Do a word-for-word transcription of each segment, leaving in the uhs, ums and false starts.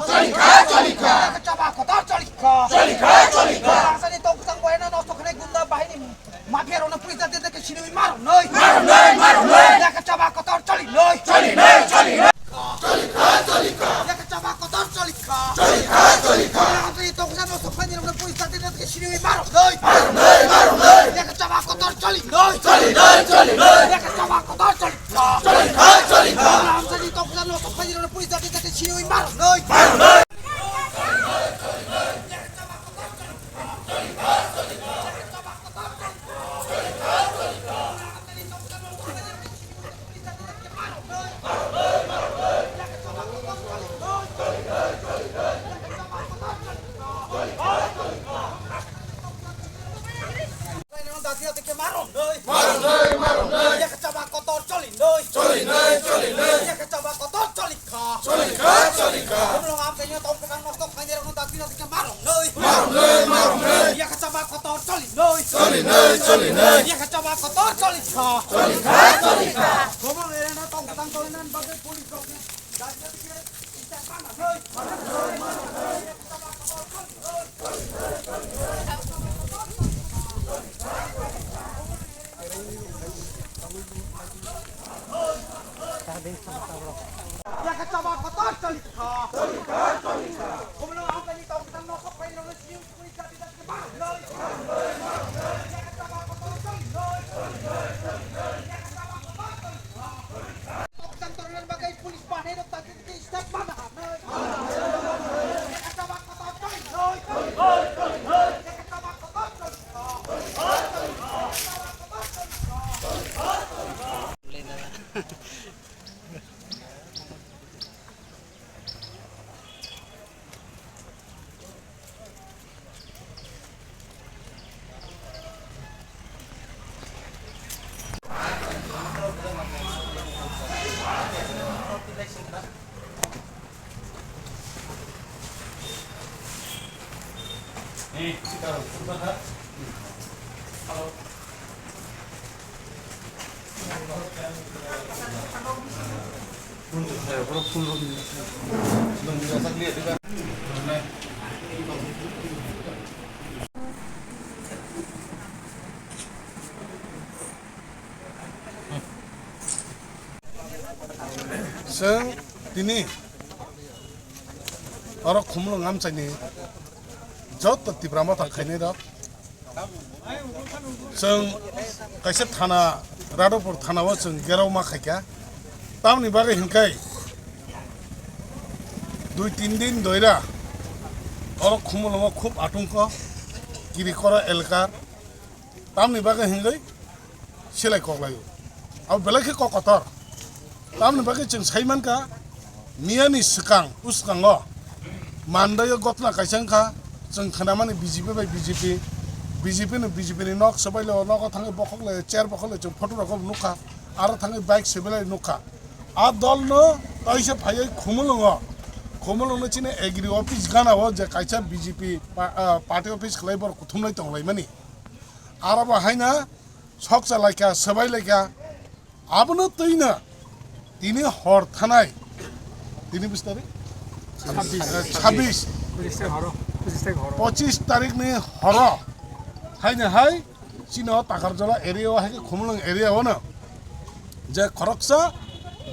Cholikha, cholikha. Yakha chaba kotor cholikha. Cholikha, cholikha. Rangchakni tongkwchang boyano nosto khanai gunda bahini mafia rokno police jati jati khe siniwi maroknoi. Maroknoi, maroknoi. Yakha chaba kotor cholinoi. Cholinoi, cholinoi. Cholikha, cholikha. Yakha chaba kotor cholikha. Cholikha, cholikha. Rangchakni tongkwchang nosto khanai rokno police jati jati khe siniwi maroknoi. Maroknoi, maroknoi. Yakha chaba kotor cholinoi. Cholinoi, cholinoi. Yakha chaba kotor cholikha. Cholikha, cholikha. Rangchakni tongkwchang nosto khanai rokno police jati jati siniwi maroknoi. Maroknoi. Maroknoi, maroknoi. Yakha chaba kotor cholinoi. Cholinoi, cholinoi. Yakha chaba kotor cholikha. Cholikha, cholikha. Khumulwng amchaini tongkwchang nosto khainai rokno dati dati khe maroknoi. Maroknoi, maroknoi. Yakha chaba kotor cholinoi. Cholinoi, cholinoi. Yakha chaba kotor cholikha. Cholikha, cholikha. Khumulwng area no tongkwchang tongna bagwi police rok ni dati dati khe Yakha chaba kotor cholikha. Khumulwng amchaini tongkwchang nosto khainai rokno siniwi police jati jati khe maroknoi. Yakha chaba kotor cholinoi. Yakha chaba kotor cholikha. Tongkwchang tongna bagwi police banai rok dati dati step mana hamnoi. Yakha chaba kotor cholinoi. Yakha chaba kotor cholikha. Chwng tini oro Khumulwng amchaini joto Tipra Motha khainai rok, chwng kaisa thana, Radhapur thana o chwng gerao ma khaikha. Tamoni bagwi hinkhai dui tin din doira oro Khumulwngo khub atungko, Kirikora elkar. Tamoni bagwi hinkhai silai koklaio. Abo belai khe kok kotor. Tamoni bagwi chwng sai mankha, miyani swkang, uskango mandaio gotna kaisa wngkha, chwng khnamani B J P bai B J P, B J P no B J P ni nok swbailao, nogo thangwi bokhok lai, chair bokhok lai, chwng photo rok nukha, aro thangwi bike swbailai nukha. A dol no taisa phaiwi Khumulwngo, Khumulwng no chini agri office gana o je kaisa B J P pa-, ah, party office khlai borok kuthumlai tonglaimani. Aro bo haino sokcha laikha, swbai laikha. Abono twino tini hor thanai, tini bis tarik? Sabbish. Eh, sabbish. Pochisni horo. Pochisni horo. Pochisni tarik ni horo. Haino hai chini o Takarjola area o hai khe Khumulwng area o no je khoroksa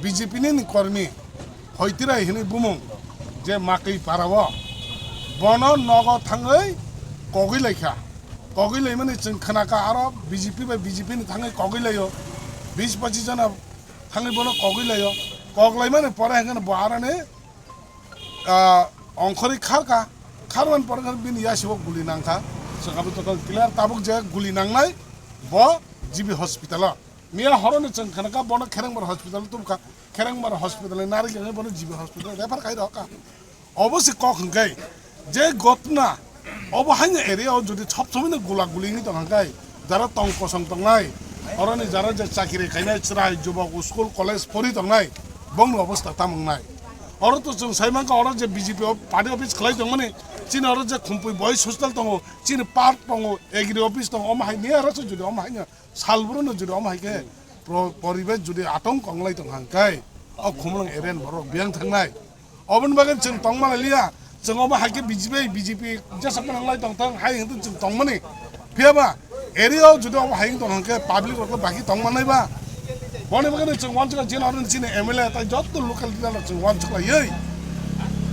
B J P ni ni kormi Hoitirai hinwi bumung je Makwi para o, bono nogo thangwi kogwi laikha. Kogwi laimani chwng khnakha, aro B J P bai B J P ni thangwi kogwi laio, bis pochis jona thangwi bono kogwi laio. Kok laimani pore hwnkhe bo aroni, ah, ongkhorwi kharkha, kharmani pore hwnkhe bini yasio guli nangkha. Chwng abo joto clear, tabuk je guli nangnai bo G B hospital o. Miya horo ni chwng khnakha bono Kherengbar hospital o tubukha, Kherengbar hospital ni narik wngwi bono G B hospital refer khai rokha. Obo se kok hwnkhe je gotna obo haino area o jodi sob somoi no gula guli wngwi tong hwnkhe, jara tong kosong tongnai, oroni jara je chakiri khainai chwrai jubok school college pori tongnai, bongni obostha tamo wngnai. Oro to chwng sai mankha, oro je B J P o party office khlai tongmani, chini oro je Khumpui boys hostel tongo, chini park tongo, agri office tongo, omo hai niya oro se jodi omo haino salbruno jodi omo hai khe pro-, poribesh jodi atong konglai tong hwnkhe, o Khumulwng area ni borok biyang thangnai. Oboni bagwi chwng tongma liya, chwng obo hai khe B J P, B J P jesa phano wng lai tong thang, hai hwnkhe chwng tongmani. Phiya ba, area o jodi obo hai wng tong hwnkhe public rok baki tong manai ba. Boni bagwi chwng wansukha, jeno aro chini M L A tai jotto local leader rok chwng wansuk laiwi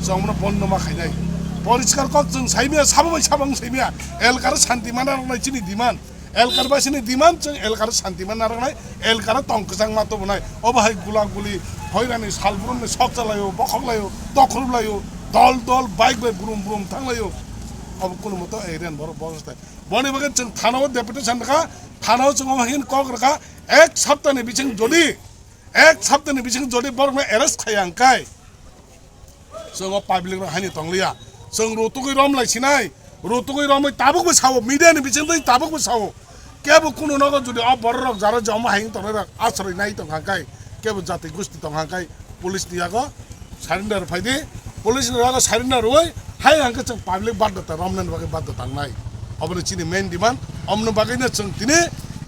chwng bono bondo ma khainai. Poriskar kok chwng saimya, sabo bai sabo wng saimya. Elkar santi mana rok nai chini demand. Elkar basini demand chwng elkar santi mana rok nai, elkar tong kwchang ma tubunai. Obo hai gula guli, hoirani salbrumni sok chalaio, bokhok laio, tokhrup laio, dol dol bike bai brum brum thang laio. Obo kunu moto area ni borok bosostai. Boni bagwi chwng thana o deputation rwkha, thana o chwng omo hai kok rwkha, ek saptani bising jodi, ek saptani bising jodi borokno arrest khaiya hwnkhe, chwng o public rok haino tongliya, chwng rutugwi rom lai sinai, rutugwi romwi tabukbo sao, media ni bising twi tabukbo sao, kebo kunu nogo jodi o borok rok jara je omo hai tongnai rok asroi nai tong hwnkhe, kebo jati gusti tong hwnkhe, police ni yago surrender phai di, police ni rago surrender rwui hai hwnkhe chwng public baddhota romnani bagwi baddhota wngnai. Oboni chini main demand, omoni bagwino chwng tini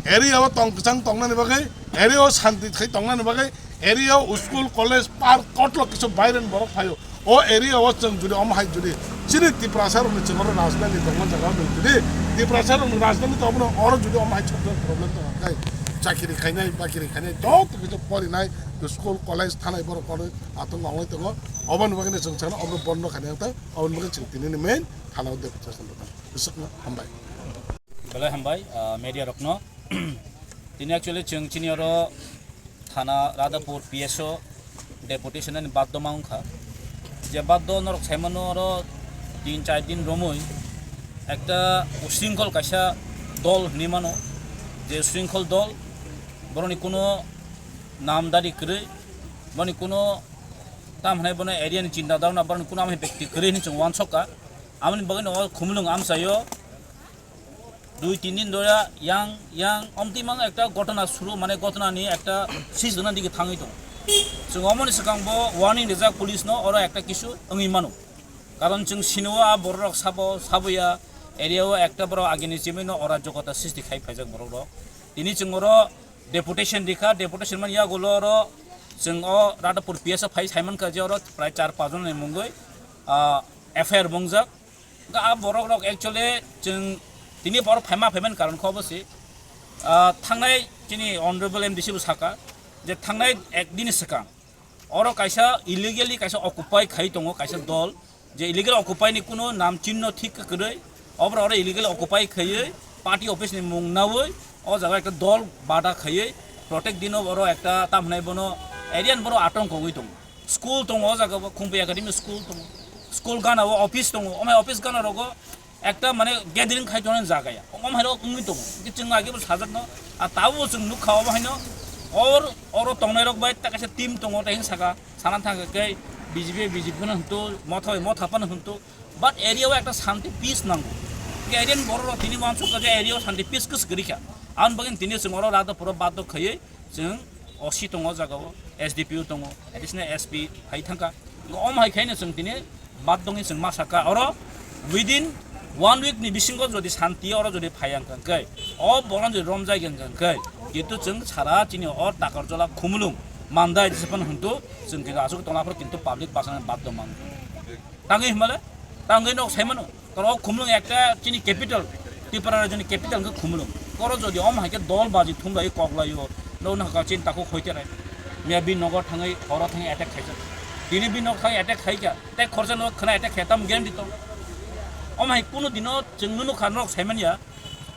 area o tong kwchang tongnani bagwi, area o santi khai tongnani bagwi, area o school, college, park, kotlok kisu baireni borok phaio. O area o chwng jodi omo hai jodi chini Tiprasa rokni chwng oro rajnani tongma jaga rok jodi Tiprasa rokni rajnani tongma oro jodi omo hai chwng problem tong khe chakiri khainai, bakiri khainai, joto kisu porinai, school, college, thanai borok kono atwng ongoi tongo. Oboni bagwi chwng sana obo bondo khainai tang, oboni bagwi chwng tinini main thana o deputation rwkha. Bwswkno hambai. Belai hambai, ah, media rokno. Tini actually chwng chini oro thana Radhapur P S o deputation ani baddo ma wngkha. Je baddo norok saimano oro tin char din romwi ekta usringkhol kaisa dol hinwi mano, je usringkhol dol, boroni kuno namdari kwrwi, boni kuno tam hwnai bono area ni chinta dharna, boroni kuno amhai bekti kwrwi hinwi chwng uansukha. Amoni bagwino o Khumulwng amchaio dui tin din dhora yang yang omtwi mang ekta ghotona suru, mane ghotona ni ekta sis dona digi thangwi tongo. Chwng omoni swkang bo warning rijak police no, oro ekta kisu wngwi mano. Karon chwng sino a borok rok sabo, saboya area o ekta borok agini chimino ora jogota sisti khai phaijak borok rok. Tini chwng oro deputation rikha, deputation man yagulo oro chwng o Radhapur P S o phai saimankha je oro prai char pajon ni mungwi, ah, F I R bongjak. Ga a borok rok actually chwng tini bor phaima phaiman karon kho bo se, ah, thangnai chini honorable M D C bo saka je thangnai ek din swkang oro kaisa illegally kaisa occupy khai tongo kaisa dol, je illegal occupy ni kuno nam chinno thik kwrwi, obro oro illegal occupy khaiwi party office ni mung nawi o jaga ekta dol bada khaiwi protect dino oro ekta tam hwnai bono area ni borok atong kogwi tongo. School tongo o jaga bo Khumpi Academy school tongo, school gana o office tongo, omai office gana rogo ekta mane gathering khai tongnani jaga ya, omo hai rok wngwi tongo. Hwnkhe chwng age bo sajak no, a tabuk chwng nukha omo haino or oro tongnai rok bai ta kaisa team tongo, tai hwn saka sana thang khe B J P, B J P phano hwntu, motha bai motha phano hwntu, but area o ekta shanti peace nango. Hwnkhe area ni borok rok tini uansuk kha je area o shanti peace kwswk kwrwi kha, aboni bagwi tini chwng oro Radhapur o baddo khaiwi chwng O C tongo o jaga o, S D P O tongo, additional S P hai thangkha. Omo hai khaino chwng tini bad dongwi chwng ma sakha oro within one week ni bisingo jodi shanti oro jodi phai ang kha khe, o borok jodi romjai ang kha khe, kintu chwng sara chini o Takarjala Khumulwng Mandai jephano hwntu chwng kintu aswk tongna phoro kintu public bachana bad dong mang. Tangwi hwnbale, tangwi nok saimano. Koro Khumulwng ekta chini capital, Tripura rajyoni capital khe Khumulwng. Koro jodi om hai khe dol baji thumlai koklaio, no no ka chin takhuk hoite rai. Miya bini nogo thangwi, horo thangwi attack khaijak. Tini bini nok thangwi attack khaikha, tei khorsa no khna attack khe tam guarantee to. Om hai kunu dino chwng nunu kha nok saimanya,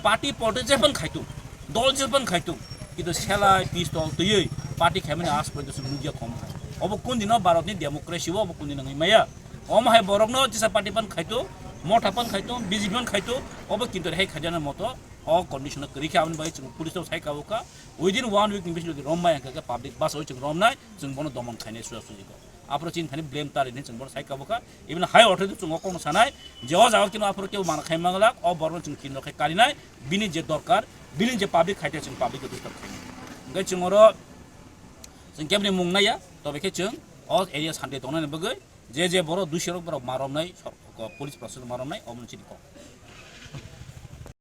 party politics jephang khaitu. Dol jephang khaitu, kintu selai pistol twiwi party khaimani aas poito se nukya khom. Obo kun dino Bharat ni democracy o obo kun dino wngwi maya. Omo hai borok no jesa party pan khaitu, motha pan khaitu, B J P pan khaitu, obo kintu hai khaijana moto o condition o kwrwi khe aboni bagwi chwng police o sai kabo kha. Within one week ni bisingo jodi rom maya hwnkha khe public bus o chwng rom nai, chwng bono domon khainai suja suji kho. Aphuru chini thani blame ta rini chwng bono sai kabo kha. Even high authority chwng o kokno sanai je o jaga kino aphuru kebo mana khai manglak, o borokno chwng kinto khai karinai, bini je dorkar, bini je public khaite chwng public khe disturb khainai. Hwnkhe chwng oro chwng keboni mung naiya, tobe khe chwng o area shanti tongnani bagwi je je borok duisorok borok ma romnai, sor-, police proshashan ma romnai, omo chini kok.